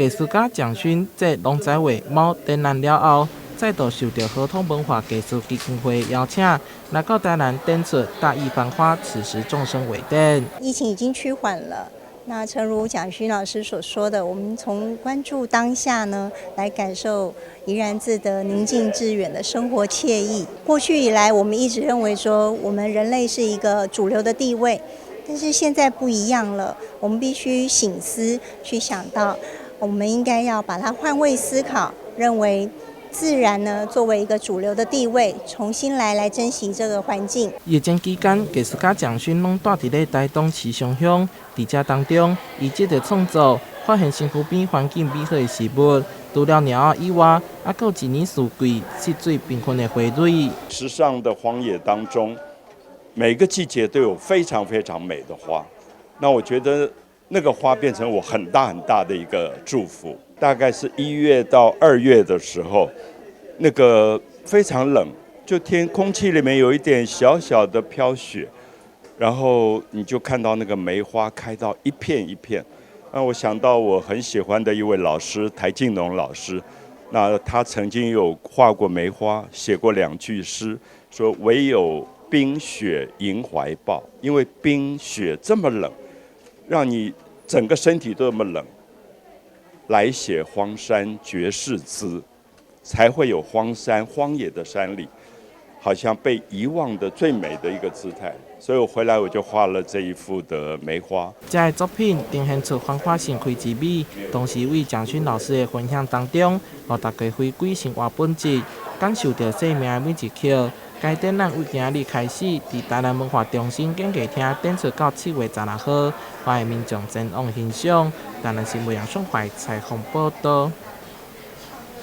藝術家蔣勳這龍仔畫貓展覽了後，再度受著合通文化藝術基金會邀請，來到台南展出《大意繁花，此時眾生》畫展。疫情已經趨緩了，那誠如蔣勳老師所說的，我們從關注當下呢，來感受怡然自得、寧靜致遠的生活愜意。過去以來，我們一直認為說，我們人類是一個主流的地位，但是現在不一樣了，我們必須省思，去想到，我們應該要把它換位思考，認為自然呢作為一個主流的地位，重新來珍惜這個環境。疫情期間，藝術家蔣勳攏蹛佇咧台東池上鄉，佇這當中，伊藉著創作，發現身軀邊環境美好的事物，除了鳥仔以外，猶閣有一年四季色水繽紛的花蕊。池上的荒野當中，每個季節都有非常非常美的花。那我覺得那個花變成我很大很大的一個祝福。大概是1月到2月的時候，那個非常冷，就天空氣裡面有一點小小的飄雪，然後你就看到那個梅花開到一片一片。那我想到我很喜歡的一位老師台靜農老師，那他曾經有畫過梅花，寫過兩句詩，說唯有冰雪迎懷抱，因為冰雪這麼冷，讓你整個身體都這麼冷。來寫荒山絕世姿，才會有荒山荒野的山裡，好像被遺忘的最美的一個姿態。所以我回來我就畫了這一幅的梅花。這个作品呈現出繁花盛開之美，同時為蔣勳老師的分享當中，予大家回歸生活本質，感受著生命的每一刻。該展覽為今日開始，佇台南文化中心演藝廳展出到7月16號，歡迎民眾前往欣賞。台南新聞楊雙懷採訪報導。